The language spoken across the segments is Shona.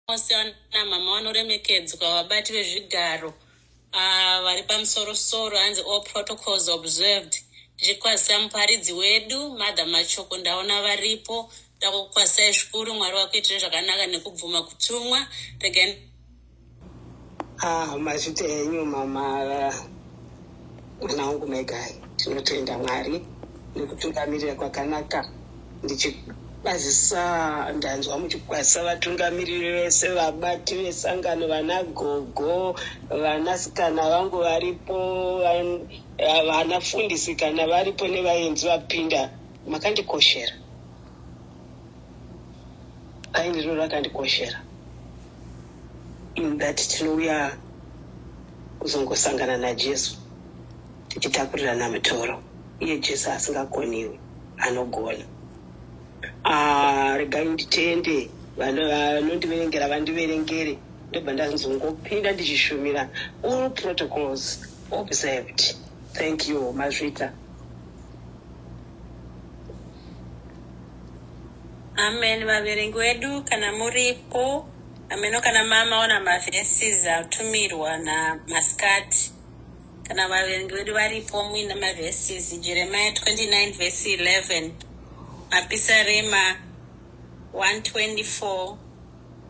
Vose vana mama vanoremekedzwa, vabati vezvigaro vari pamusorosoro, hanzi all protocols observed. Ndichikwazisa muparidzi wedu Mother Machoko, ndaona varipo. Ndakukwazisai zvikuru, Mwari vakuitire zvakanaka nekubvuma kutumwa. Regai. Ah, mazvita enyu mama, mwana wangu Megai. Tinotenda Mwari nekutungamirira kwakanaka. Ndichikwazisa, ndanzwa muchikwazisa vatungamiriri vese, vabati vesangano, vana gogo, vanasikana vangu varipo, vanafundisi kana varipo nevaenzi vapinda. Makandikoshera. Paini rino rakandikoshera in that tinouya kuzongosangana naJesu tichitakurirana mitoro, iye Jesu asingakoniwi, anogona. Ah, regai nditende vanondiverengera vandiverengere, ndobva ndazongopinda ndichishumira. All protocols observed. Thank you, mazvita. Amen. Vaverengi wedu kana muripo, ameno kana mamaona maverses atumirwa namasikati. Kana vaverengi vedu varipo muina maverses, Jeremiah 29 verse 11, Mapisarema 124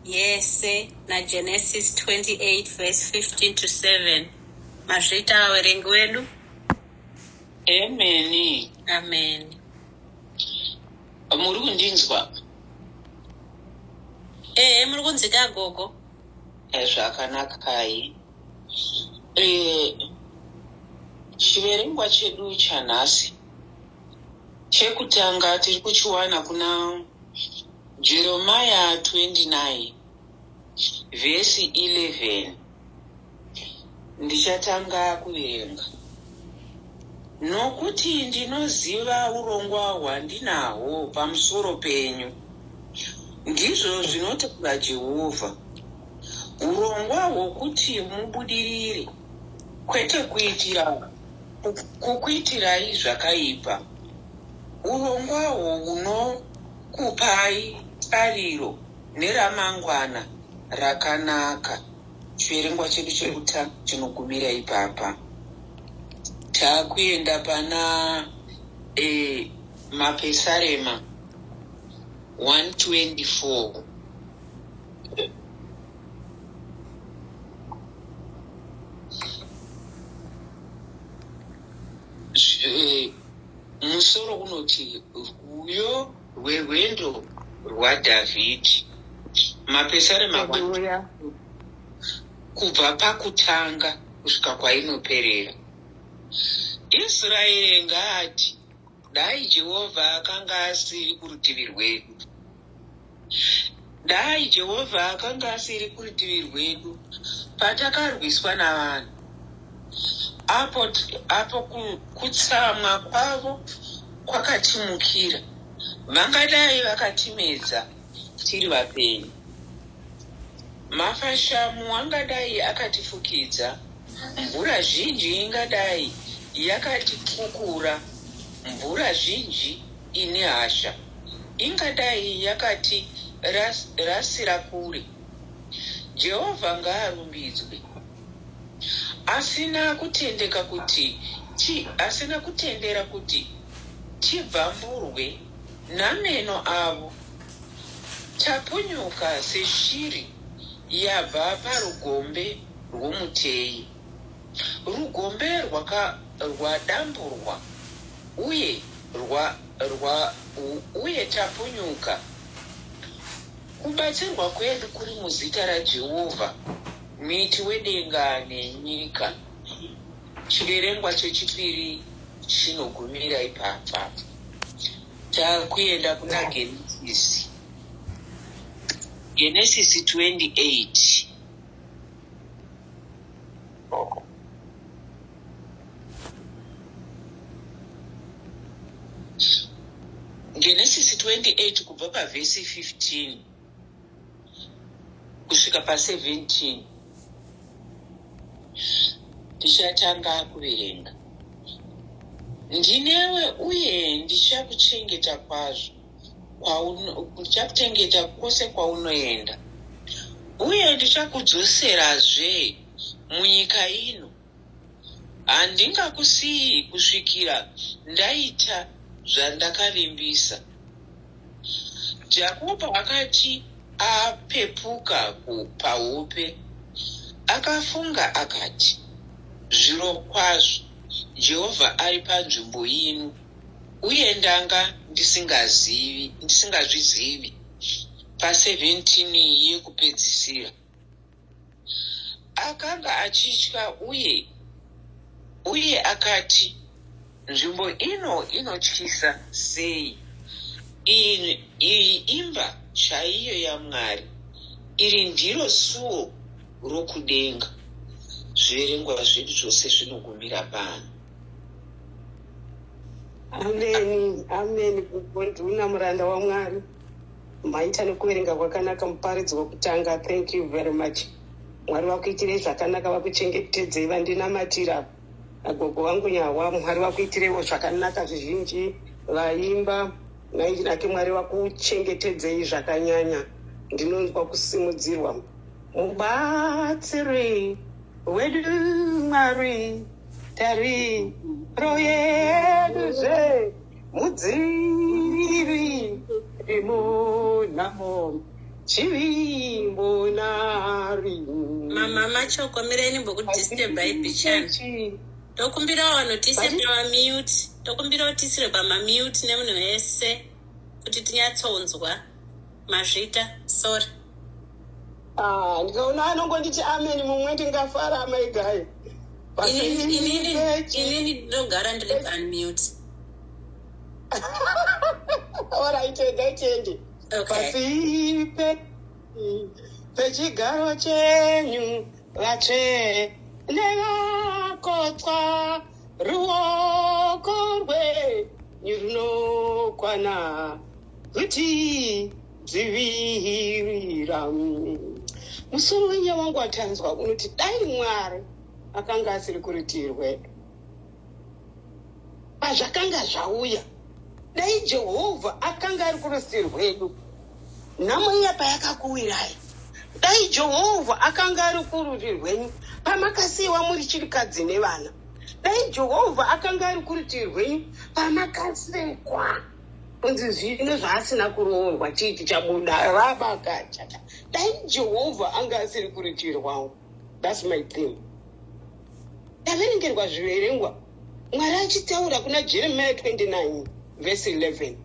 yese, naGenesis 28 verse 15 to 7. Mazviita vaverengi wedu. Emeni. Amen. Muri kundinzwa? Ehe, muri kunzika gogo. Zvakanakai. Chiverengwa chedu chanhasi chekutanga tiri kuchiwana kuna Jeremiah 29 vhesi 11. Ndichatanga kuverenga. Nokuti ndinoziva urongwa hwandinahwo pamusoro penyu, ndizvo zvinotaura Jehovha, urongwa hwokuti mubudirire, kwete kuitira kukuitirai zvakaipa, urongwa hunokupai tariro neramangwana rakanaka. Chiverengwa chedu chekutanga chinogumira ipapa. Takuenda pana Mapesarema 124. Musoro unoti Rwuyo rwerwendo rwaDhavhidhi. Mapesarema Haleluya. Kubva pakutanga kusvika kwainoperera. Israeri ngaati, Dai Jehovha akanga asiri kurutivi rwedu. Dai Jehovha akanga asiri kurutivi rwedu patakarwiswa navanhu, apo, apo kutsamwa kwavo kwakatimukira, vangadai vakatimedza tiri vapenyu. Mafashamu angadai akatifukidza, mvura zhinji ingadai yakatikukura, mvura zhinji ine hasha ingadai yakatirasira kure. Jehovha ngaarumbidzwe, asina kutendeka kuti asina kutendera kuti tibvamburwe nameno avo. Tapunyuka seshiri yabva parugombe rwomuteyi. Rugombe rwadamburwa uye uye tapunyuka. Kubatsirwa kwedu kuri muzita raJehovha, muiti wedenga nenyika. Chiverengwa chechipiri chinogumira ipapa. Takuenda kuna Genesisi. Genesisi 28. Genesisi 28 kubva pavhesi 15 kusvika pa17. Tichatanga kuverenga. Ndinewe uye ndichakuchengeta kwazvo, ndichakuchengeta kwose kwaunoenda. Uye ndichakudzoserazve munyika ino. Handingakusiyi kusvikira ndaita zvandakavimbisa. Jakobho akati apepuka pahope, akafunga akati, Zvirokwazvo Jehovha ari panzvimbo ino, uye ndanga ndisingazvizivi. Pa17 yekupedzisira. Akanga achitya uye akati, Nzvimbo ino inotyisa sei! Iyi imba chaiyo yaMwari, iri ndiro suo rokudenga. Zviverengwa zvedu zvose zvinogumira pano. Ameni, ameni. Nduna muranda waMwari, maita nekuverenga kwakanaka, muparidzi wekutanga. Thank you very much. Mwari vakuitirei zvakanaka, vakuchengetedzei. Vandinamatira, agogo vangu Nyahwa, Mwari vakuitireiwo zvakanaka zvizhinji. Vaimba nainake, Mwari vakuchengetedzei zvakanyanya. Ndinonzwa kusimudzirwa. Mubatsiri wedu Mwari, tariro yedu zve mudziviri munhamo, chivimbo nari. Mama Machoko, mirei ndimbokudisturbai bichana. Tokumbirawo vanhu tiise pamamute. Tokumbirawo tiisire pamamute nemunhu wese kuti tinyatsonzwa. Mazvita, sorry. Ah, ndikaona anongonditi ameni mumwe, ndingafara, amaigai. Inini ndinogara ndiri unmute. Alright, ngaitiende. Okay. Pasi pechigaro chenyu vatsvene vakotswa, ruoko rwenyu runokwana kuti dzivirira. Musoro wenyaya wangu watanzwa unoti, dai Mwari akanga asiri kurutivi rwedu pazvakanga zvauya. Dai Jehovha akanga ari kurutivi rwedu nhamo iya payakakuwirai. Dai Jehovha akanga ari kurutivi rwenyu pamakasiyiwa muri chirikadzi nevana. Dai Jehovha akanga ari kurutivi rwenyu pamakasekwa kunzi zvino zvaasina kuroorwa, chii chichabuda rabakachata. Dai Jehovha anga asiri kurutivi rwangu. That's my theme. Taverengerwa zviverengwa, Mwari achitaura kuna Jeremiah 29 verse 11,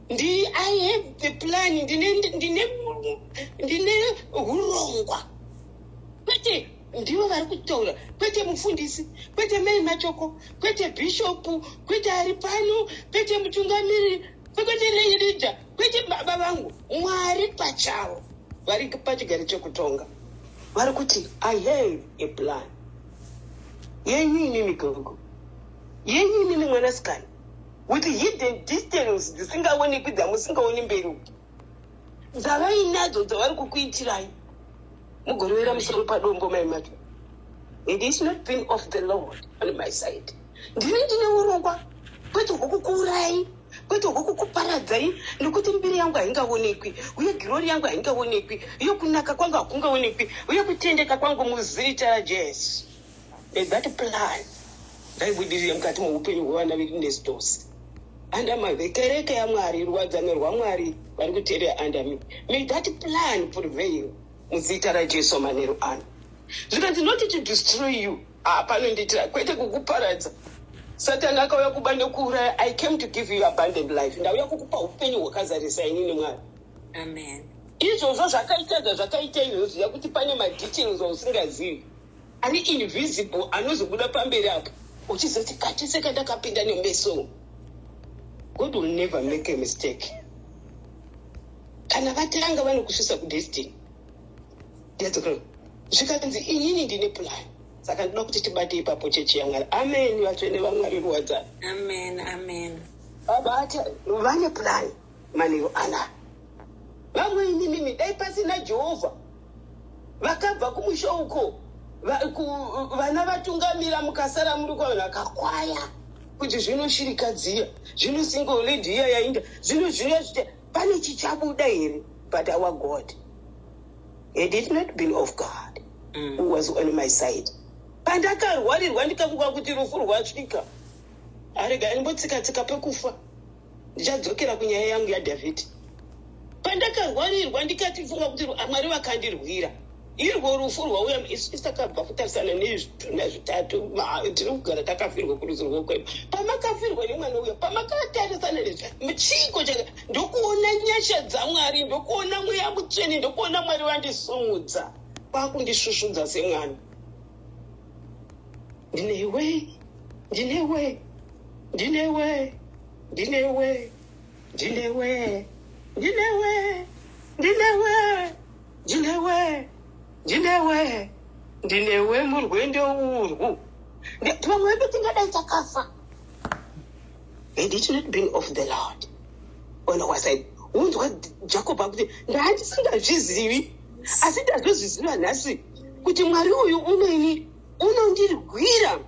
ndi I have the plan, ndine urongwa. Kwete ndivo vari kutaura, kwete mufundisi, kwete Mai Machoko, kwete bhishopu, kwete ari pano, kwete mutungamiriri, kwete leader, kwete baba vangu. Mwari pachavo vari pachigaro chekutonga vari kuti, I have a plan yenyu inini gogo, yenyu inini mwanasikana, with hidden distance dzisingaonekwi, dzamusingaoni mberi uku, dzavainadzo, dzavari kukuitirai. Mugorovera musoro padombo, mai macho. It is not been of the Lord on my side. Ndine urongwa, kwete hwokukuurai, kwete hwokukuparadzai, nekuti mbiri yangu haingaonekwi, uye glory yangu haingaonekwi, uye kunaka kwangu hakungaonekwi, uye kutendeka kwangu. Muzita raJesu, may that plan ngaibudirire mukati meupenyu hwevana vedu nestosi under my kereke yaMwari, ruwadzano rwaMwari vari kuteerera under me. May that plan prevail muzita raJesu manheru ano. Zvikanzi, not to destroy you. Panondiitira, kwete kukuparadza. Satani akauya kuba nekuuraya. I came to give you abundant life. Ndauya kukupa upenyu hwakazarisa inini Mwari. Amen. Izvozvo zvakaita, zvakaita izvozvo, ziva kuti pane madetails ausingazivi ari invisible anozobuda pamberi apo uchizoti kachiseka ndakapinda nemeso. God will never make a mistake. Kana vatanga, vanokusvisa kudestiny. Zvikanzi, inini ndine plan. Saka ndinoda kuti tibate ipapo, chechi yaMwari. Amen, vatsvene vaMwari, ruwadzana. Amen, amen. Vabata vane plan manheru anaya. Vamwe imimimi, dai pasina Jehovha, vakabva kumusha uko, vana vatungamira, mukasara muri kwavanhu vakakwaya kuti zvino shirikadziya, zvino single lady iya yainda, zvino zviya zvicha, pane chichabuda here? But our God. Had it not been of God who was on my side. Pandakarwarirwa ndikafunga kuti rufu rwasvika, arega ndimbotsika-tsika pekufa, ndichadzokera kunyaya yangu yaDhavhidhi. Pandakarwarirwa ndikatifunga kuti Mwari vakandirwira, irwo rufu rwauya. Isu takabva kutarisana nezvituna zvitatu, tiri kugara takafirwa kurudzi rwokwedu. Pamakafirwa nemwana uya, pamakatarisana nezvi, chiiko chaka? Ndokuona nyasha dzaMwari, ndokuona Mweya Mutsvene, ndokuona Mwari vandisumudza, kwakundisvusvudza semwana. Ndinewe, ndinewe, ndinewe, ndinewe, ndinewe, ndinewe, ndinewe, ndinewe, ndinewe, ndinewe murwendo urwu. Vamwe vedu tingadai takafa had it not been of the Lord on our side. Unzwa Jacob akuti, "Ndandisingazvizivi, asi ndazozviziva nhasi kuti Mwari uyu uneni, unondirwira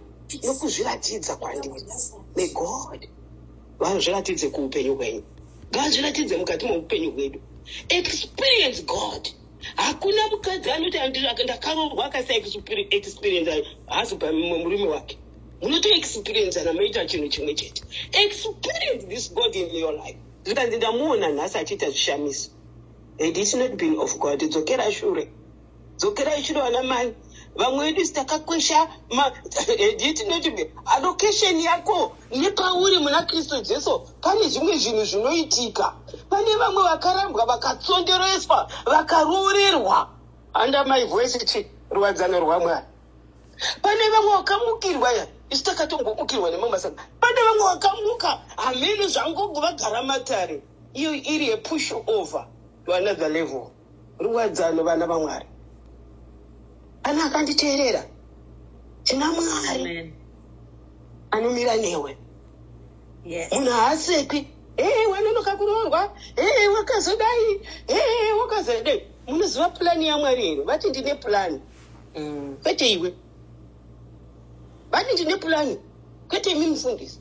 nokuzviratidza kwandiri." May God vazviratidze kuupenyu hwenyu, ngazviratidze mukati meupenyu hwedu. Experience God. Hakuna mukadzi anoti, "Ndakaroorwa," akasa experience husband, murume wake. Munotoexperiencana, moita chinhu chimwe chete. Experience this God in your life. Zvikanzi, "Ndamuona nhasi achiita zvishamiso. Had it not been of God." Dzokera shure, dzokerai shure, vana mai. Vamwe vedu isi takakwesha. Had it not been allocation yako nepauri muna Kristu Jesu, pane zvimwe zvinhu zvinoitika. Pane vamwe vakarambwa, vakatsondereswa, vakaroorerwa under my voice. Chi ruwadzano rwaMwari. Pane vamwe vakamukirwa ya, isu takatombomukirwa nemamwe. Pane vamwe vakamuka, hameno zvangogo, vagara matare. Iyo iri yepush over to another level. Ruwadzano, vana vaMwari. Ana akanditeerera, tina Mwari Amen. anomira newe. Munhu haasekwi. Ee, wanonoka kuroorwa, ee, wakazodai, ee, wakazodai. Munoziva purani yaMwari here? Vati, "Ndine purani," kwete iwe. Vati, "Ndine purani," kwete imi mufundisi.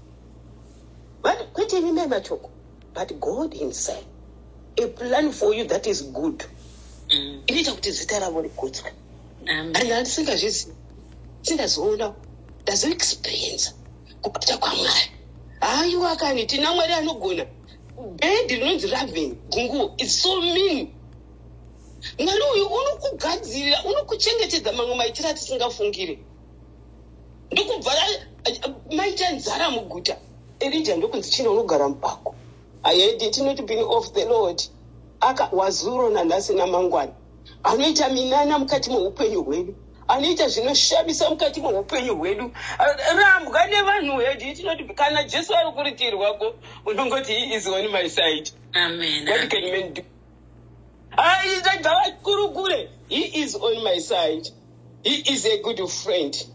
Vati, kwete imi mai Machoko, but God himself, a plan for you that is good, inoita kuti zita ravo rikudzwe. Amen. And handisingazvizivi, sindazoona, ndazoexperiensa kubata kwaMwari. Haiwa kani, tina Mwari anogona. Bhedhi rinonzi raven gunguo is so mean. Mwari uyu unokugadzirira, unokuchengetedza mamwe maitiro atisingafungire. Ndokubva maita nzara muguta, Erija ndokunzi, "Chino unogara mubako." Had it not been of the Lord aka wazuro nanhasi namangwana, anoita minana mukati meupenyu hwedu, anoita zvinoshamisa mukati meupenyu hwedu. Rambwa nevanhu, had it not been- kana Jesu ari kurutivi rwako, unongoti, "He is on my side." Amen. What can men do? Ngavakurukure. He is on my side. He is a good friend.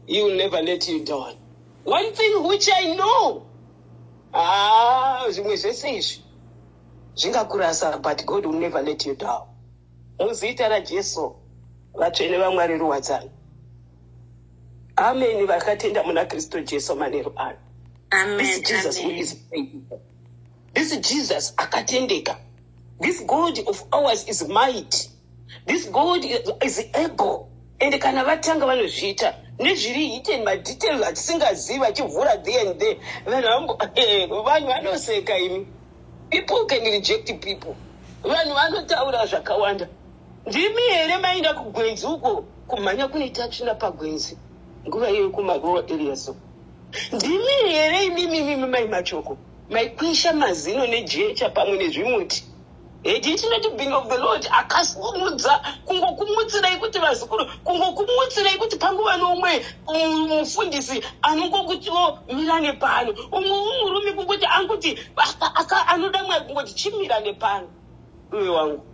He will never let you down. One thing which I know, ah, zvimwe zvese izvi zvingakurasa, but God will never let you down. Muzita raJesu, vatsvene vaMwari, ruwadzano. Amen. Vakatenda muna Kristu Jesu manheru ano, this Amen. Jesus who Amen. is faithful, this Jesus akatendeka, this God of ours is might, this God is able, and kana vatanga vanozviita nezviri hidden, madetails atisingazivi, vachivhura there and there. Vanhu vanoseka imi. People can reject people. Vanhu vanotaura zvakawanda. Ndimi here maenda kugwenzi uko, kumhanya kunoita tsvina pagwenzi nguva iyoyo kumarural areas? Ndimi here imimi mai Machoko maikwesha mazino nejecha pamwe nezvimuti? Had it not been of the Lord akasimudza, kungokumutsirai kuti vazukuru, kungokumutsirai kuti panguva noumwe mufundisi anongokutiwo mirane pano, umwe umurume kungoti anguti anoda Mwari, kungoti chimirane pano uye wangu.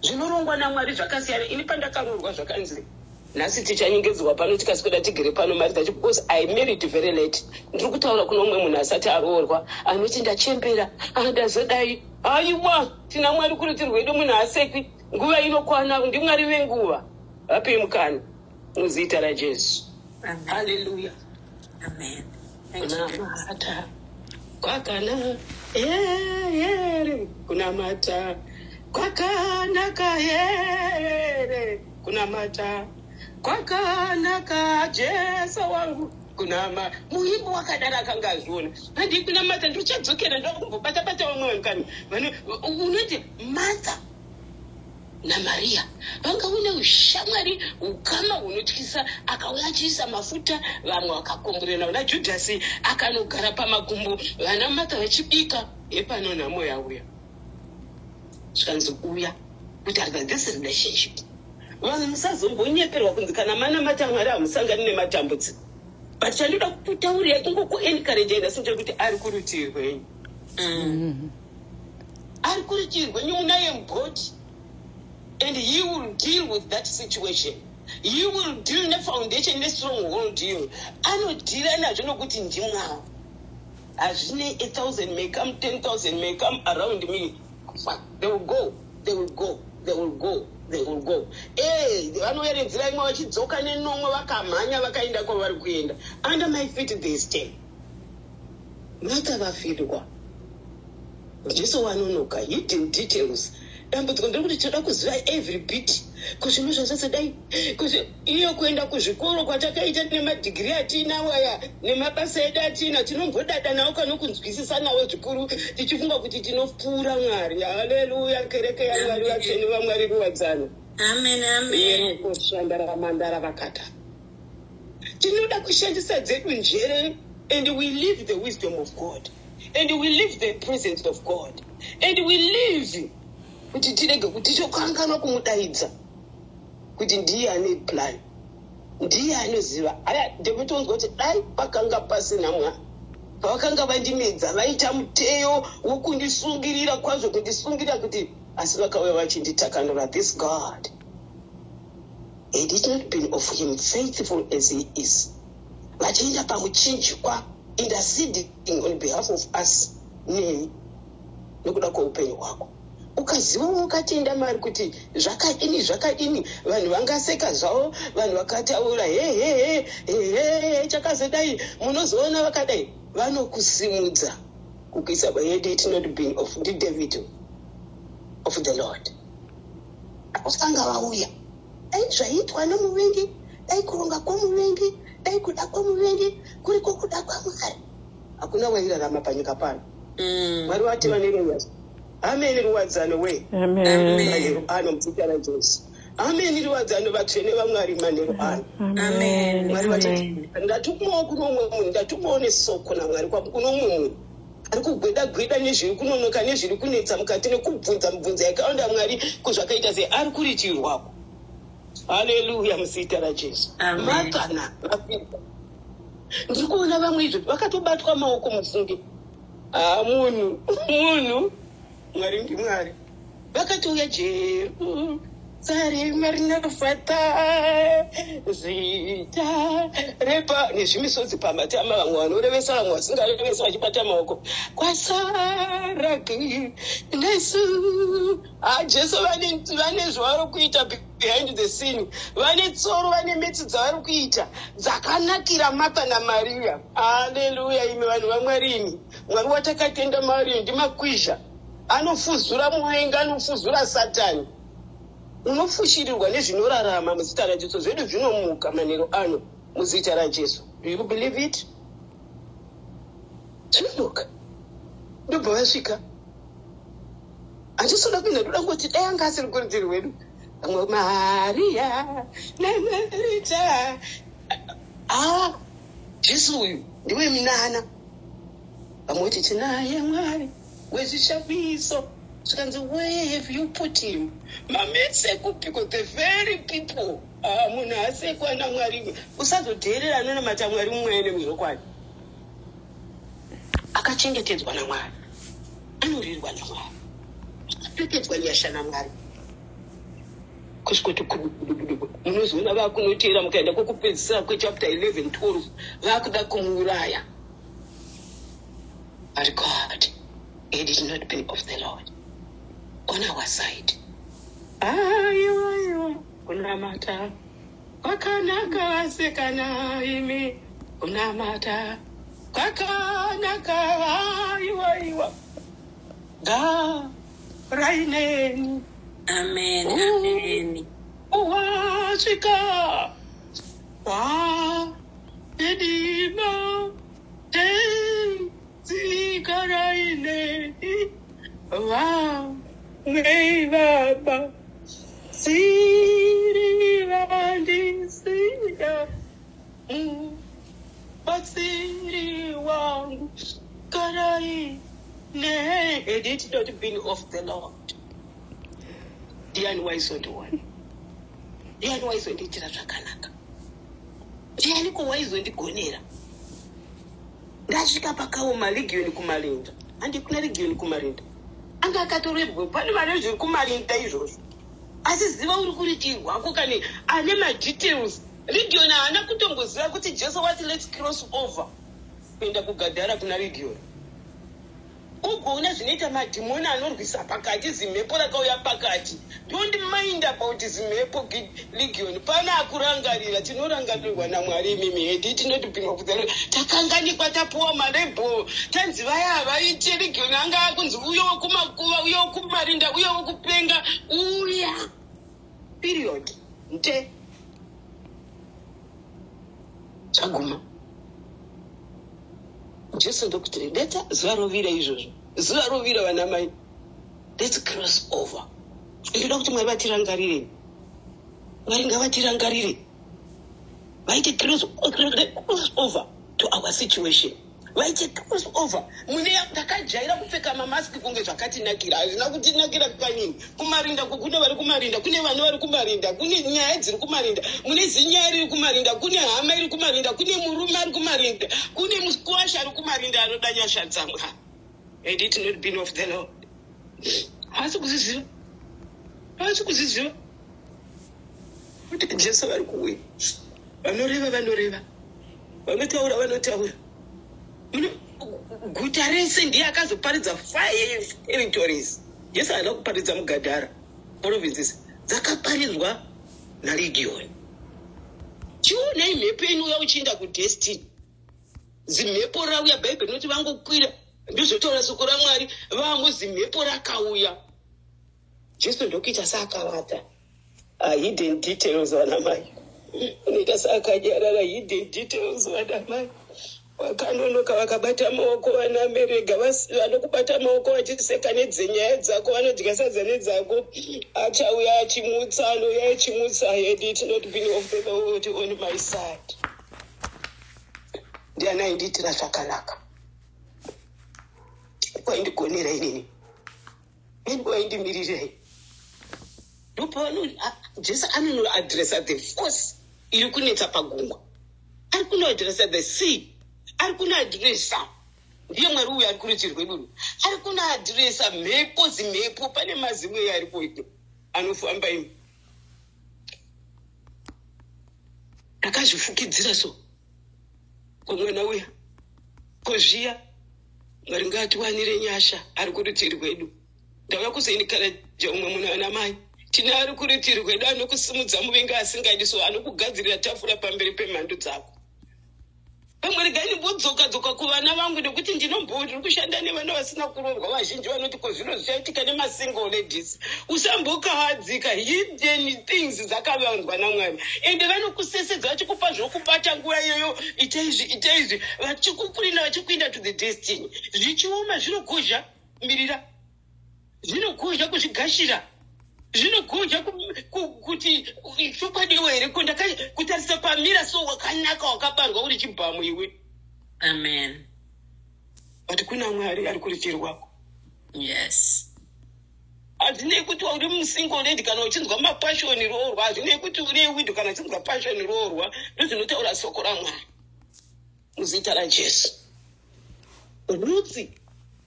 Zvinorongwa naMwari zvakasiyana. Ini pandakaroorwa zvakanzi, "Nhasi tichanyengedzwa pano, tikasweda tigere pano mari dzacho," because I married very late. Ndiri kutaura kuno umwe munhu asati aroorwa anoti, "Ndachembera, ndazodai." Aiwa, tina Mwari kurutivi rwedu. Munhu asekwi, nguva inokwana. NdiMwari venguva. Vapei mukana muzita raJesu. Amen. Haleluya. Amen. Thank you. Kunamata kwakana here, kunamata. Kwakanaka here kunamata, kwakanaka Jesu wangu kunama. Muimbo wakadaro akanga azviona. Handi kunamata, ndichadzokera ndokumbobata-bata vamwe vanhu kani. Unoti Martha naMariya vanga une ushamwari, ukama hunotyisa. Akauya achiisa mafuta, vamwe vakakomborera vana Judhasi, akanogara pamagumbo, vana Martha vachibika. Hepano nhamo yauya, zvikanzi uya kutaridza this relationship. Vanhu musazombonyeperwa kunzi kana manamata Mwari hamusangani nematambudziko, but chandoda kutaurira, kungokuencourage nhasi, ndechekuti ari kurutivi rwenyu. Ari kurutivi rwenyu, munaye mubhoti, and he will deal with that situation. He will deal nefoundation, nestronghold iyo anodhira nazvo, nokuti ndimwavo. Hazvine, 1,000 may come, 10,000 may come around me. Fuck, they will go, they will go, they will go, they will go. Vanouya nenzira imwe, vachidzoka nenomwe, vakamhanya vakaenda kwavari kuenda. Under my feet they stand. Makavafirwa, Jesu wanonoka. Hidden details. Dambudziko nderekuti tinoda kuziva every bit, kuzvinhu zvazvazodai, iyo kuenda kuzvikoro kwatakaita nemadhigiri atiinawo aya, nemabasa edu atiina, tinombodada nawo kana kunzwisisa nawo zvikuru, tichifunga kuti tinopfuura Mwari. Haleluya, kereke yaMwari, vatsvene vaMwari, ruwadzano. Amen, amen. Kushandara vakata tinoda kushandisa dzedu njere, and we leave the wisdom of God, and we leave the presence of God, and we leave kuti tirege kuti tokanganwa kumudaidza kuti ndiye ane plan, ndiye anoziva. Aya ndekutonzwa kuti dai pakanga pasina Mwari, pavakanga vandimedza, vaita muteyo wokundisungirira kwazvo, kundisungirira kuti, asi vakauya vachinditakanura. This God, had it not been of him, faithful as he is, vachienda pamuchinjikwa, interceding on behalf of us, neni, nokuda kweupenyu hwako. Ukaziva, ukatenda Mari kuti zvakadini, zvakadini, vanhu vangaseka zvavo, vanhu vakataura hehehe hehe, chakazodai, munozoona vakadai, vanokusimudza kukuisa. Had it not been of ndiDavid, of the Lord, vakanga vauya, dai zvaiitwa nomuvengi, dai kuronga kwomuvengi, dai kuda kwomuvengi kuri kwokuda kwaMwari, hakuna wairarama panyika pano. Mwari wativa nerunyasha. Ameni, ruwadzano we. Amen. Manheru ano, muzita raJesu, ameni, ruwadzano, vatsvene vaMwari, manheru ano. Amen. Mwari vachati Amen. ndatumawo kuno umwe munhu, ndatumawo nesoko naMwari kuno umwe munhu ari kugweda gweda nezviri kunonoka, nezviri kunetsa mukati, nekubvunza mibvunzo yakawanda, Mwari kuzvakaita sei? Ari kurutivi rwako. Haleluya, muzita raJesu. Amen. Makana vapinda, ndiri kuona vamwe izvo vakatobatwa maoko, mufunge. Ha, munhu, munhu, Mwari ndiMwari. Vakatouya Jerusarema rinofata zita repa, nezvimisodzi pamatama, vamwe vanorevesa, vamwe vasingarevesa, vachibata maoko, kwasaraki nesu. Ha, Jesu vane zvavari kuita behind the scene, vane tsoro, vane metsi dzavari kuita dzakanakira Martha naMariya. Haleluya, imi vanhu vaMwari, imi Mwari watakatenda, Mari ndimakwizha, anofuzura muvengi, anofuzura Satani. Unofushirirwa nezvinorarama muzita raJesu. Zvedu zvinomuka manheru ano muzita raJesu. Do you believe it? Zvinomuka. Ndobva vasvika. Handisoda kuenda, ndoda ngoti dai anga asiri kurutivi rwedu, vamwe Mariya naMarita. Ah, Jesu uyu ndiwe minana. Vamwe kuti tinaye Mwari wezvishabiso. Zvikanzi, "Where have you put him?" Mametsi ekupiko, the very people. Ah, munhu asekwa naMwari, usazodheerera. Anonamata Mwari mumwene muzvokwadi akachengetedzwa naMwari, anorirwa naMwari, akapfekedzwa nyasha naMwari kusvikoti kudukudukuduku. Munozoona vakunoteera, mukaenda kwokupedzisira kwechapter 11, 12, vakuda kumuuraya. But God, had it not been of the Lord on our side. Aiwa, aiwa, kunamata kwakanaka, vasekana imi, kunamata kwakanaka. Aiwa, aiwa, ga Raineni. Amen. Amen. Wasvika kwaedima tenzika raineni vamwe baba siri vandisiya mubatsiri wangu garai ne. Had it not been of the Lord, ndiani waizondiona? Ndiani waizondiitira zvakanaka? Ndiani ko waizondigonera? Ndasvika pakaoma, Legion kumarinda, handi kuna Legion kumarinda, anga akatorebwa. Pane vane zviri kumarinda izvozvo, asi ziva uri kuritivi rwako kane ane madetails. Legion haana kutomboziva kuti Jesu wati, "Let's cross over," kuenda kuGadhara kuna Legion. Ugoona zvinoita madhimoni anorwisa pakati, zimhepo rakauya pakati. Don't mind about zimhepo, Legion. Pane akurangarira, tinorangarirwa naMwari imimi. Hedi tinotipinwa kudzana, takanganikwa, tapuwa malabel, tanzi vaya havaite. Legion anga akunzi uyo wekumakuva, uyo wekumarinda, uyo wekupenga uya, period. Nte zvaguma. Jesu ndokuti leta zuva rovira izvozvo, zuva rovira, vana mai, let's cross over. Ndoda kuti Mwari vatirangarire, Mwari ngavatirangarire, vaite cross over to our situation, vaite cross over. Mune takajaira kupfeka mamaski kunge zvakatinakira, hazvina kutinakira kanini. Kumarinda kukune vari kumarinda, kune vana vari kumarinda, kune nyaya dziri kumarinda, mune zinyaya riri kumarinda, kune hama iri kumarinda, kune murume ari kumarinda, kune mukwasha ari kumarinda anoda nyasha dzamwa. Had it not been of the Lord, haasi kuzviziva, haasi kuzviziva kuti Jesu vari kuuya. Vanoreva vanoreva, vanotaura vanotaura. Guta rese ndiye akazoparidza five territories. Jesu haana kuparidza muGadhara provinces, dzakaparidzwa naLegion. Chionai mhepo inouya uchiinda kudestiny. Zimhepo rauya, Bhaibheri rinoti vangokwira, ndozvotaura soko raMwari, vamuzimhepo rakauya. Jesu ndokuita seakavata. Hidden details, vana mai, unoita seakanyarara. Hidden details, vana mai, vakanonoka vakabata maoko. Vana merega vanokubata maoko vachiseka nedzenyaya dzako, vanodya sadza nedzako. Achauya achimutsa, anouya achimutsa. Had it not been of the Lord on my side, ndiani aindiitira zvakanaka? Kwaindigonera inini, waindimirirei? Ndopavano Jesu anonoaddressa the force iri kunetsa pagungwa, ari kunoaddressa the sea, ari kunoaddressa. Ndiye Mwari uyu ari kurutivi rwedu, ari kunoaddressa mhepo, zimhepo. Pane mazimwe aripo ito anofamba imi. Ndakazvifukidzira so komwana uya kozviya. Mwari ngaatiwanire nyasha, ari kurutivi rwedu. Ndauya kuzoencourager umwe munhu, ana mai, tine ari kurutivi rwedu anokusimudza muvengi asingadi so, anokugadzirira tafura pamberi pemhandu dzako. Pamwe regai ndimbodzoka dzoka kuvana vangu, nekuti ndinombori kushanda nevana vasina kuroorwa. Vazhinji vanoti, "Ko zvino zvichaitika nemasingle ladies?" Usambokahadzika. Hidden things dzakavanzwa naMwari, ende vanokusesedza vachikupa zvokubata nguva iyoyo. Ita izvi, ita izvi, vachikukurinda, vachikuinda to the destiny. Zvichioma, zvinogozha, mirira, zvinogozha kuzvigashira, zvinogozha kuti chokwadiwo here ko kutarisa pamira so wakanaka, wakabarwa uri chibhamu iwe. Amen. But kuna Mwari ari kurutivi rwako. Hazvinei kuti uri musingle lady kana uchinzwa mapassion, roorwa. Hazvinei kuti uri widow kana uchinzwa passion, roorwa. Ndozvinotaura soko raMwari muzita raJesu. Rutsi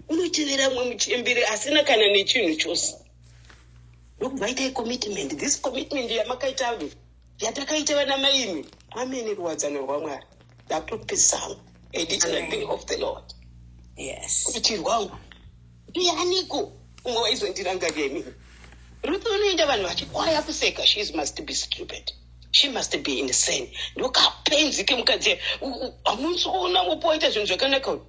unotevera mwe muchembere asina kana nechinhu chose, ndokubva itai commitment. This commitment yamakaita, yatakaita, vana maimi, amene ruwadzano rwaMwari. Ndakutopisama. Had it not been of the Lord kuti rwangu, ndianiko umwe waizondirangarira inini? Ruth unoenda vanhu vachikwaya kuseka. She must be stupid, she must be insane. Ndokapenzi kemukadzi. Hamunzoona mupoita zvinhu zvakanaka uyu.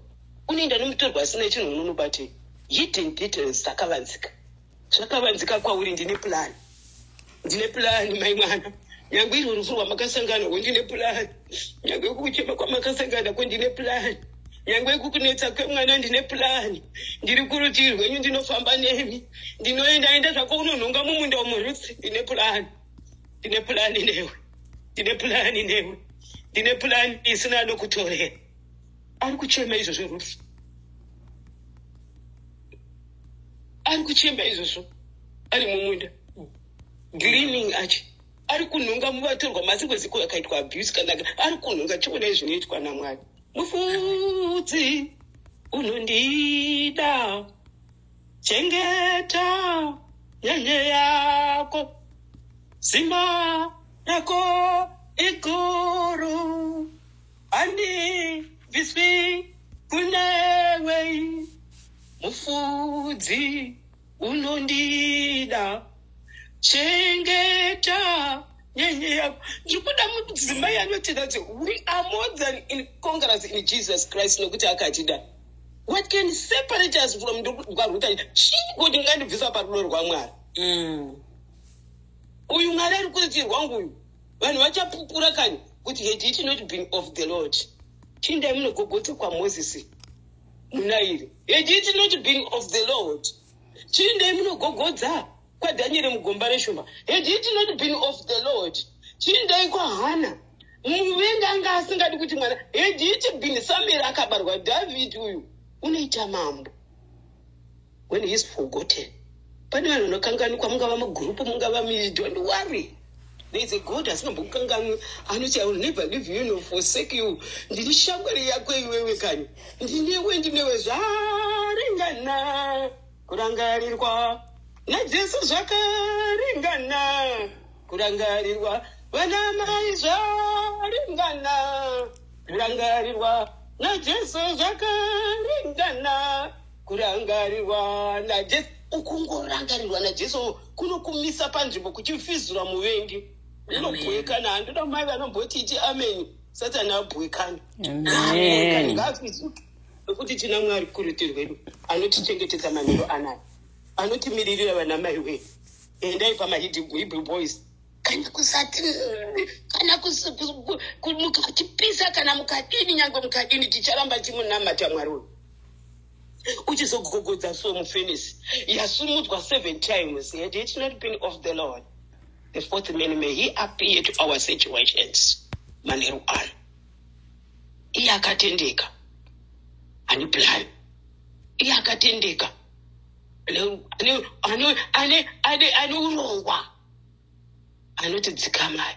Unoenda nemutorwa asina chinhu, unonobatei? Hidden details dzakavanzika. Zvakavanzika kwauri, ndine plan, ndine plan, mai mwana. Nyange irwo rufu rwamakasangana ko, ndine plan. Nyange kuchema kwamakasangana ko, ndine plan. Nyange kukunetsa kwemwana, ndine plan. Ndiri kurutivi rwenyu, ndinofamba nemi, ndinoenda enda zvako unonhonga mumunda womurutsi. Ndine plan, ndine plan newe, ndine plan newe, ndine plan isina anokutorera. Ari kuchema izvozvo Ruth, ari kuchema izvozvo ari mumunda, gleaning, achi ari kunhonga muvatorwa masingoziko akaitwa abuse kana ari kunhonga. Chionai zvinoitwa naMwari. Mufudzi unondida, chengeta nyenye yako, simba rako iguru, handibviswi kunewe. Mufudzi unondida, chengeta nyenye yako. Ndiri kuda mudzimai anotenda kuti we are more than in conquerors in Jesus Christ, nokuti akatida. What can separate us from rwaruta? Chii kuti ngandibvisa parudo rwaMwari? Uyu Mwari ari kurutivi rwangu uyu, vanhu vachapupura kani kuti had it not been of the Lord. Chindai munogogotsa kwaMozisi munairi. Had it not been of the Lord. Chindai munogogodza kwaDhanieri mugomba reshumba. Had it not been of the Lord. Chindai kwaHana, muvengi anga asingadi kuti mwana. Had it been Samueri akabarwa, Dhavhidi uyu unoita mambo. When he is forgotten, pane vanhu vanokanganikwa, mungava mugurupu, mungava, don't worry, there is a God asingambokukanganwi, anoti, "I will never leave you nor forsake you." Ndini shamwari yako iwewe kani, ndinewe, ndinewe. Zvaringana kurangarirwa naJesu, zvakaringana kurangarirwa, vana mai, zvaringana kurangarirwa naJesu, zvakaringana kurangarirwa naJesu. Ukungorangarirwa naJesu kunokumisa panzvimbo, kuchifizura muvengi, unobwekana. Handoda mai vanomboti iti ameni, Satani abwekana. Amen. Ngaafizuke, nokuti tina Mwari kurutivi rwedu anotichengetedza manheru anaya, anotimiririra. Vana mai wee, endai pamaHebrew Boys. Kana kusati kana mukatipisa, kana mukadini, nyange mukadini, ticharamba timunamata Mwari uyu. Uchizogogodza so mufenisi yasumudzwa seven times. Had it not been of the Lord, the fourth man, may he appear to our situations manheru ano. Iye akatendeka, ane plan. Iye akatendeka, ane urongwa, anoti dzikamai.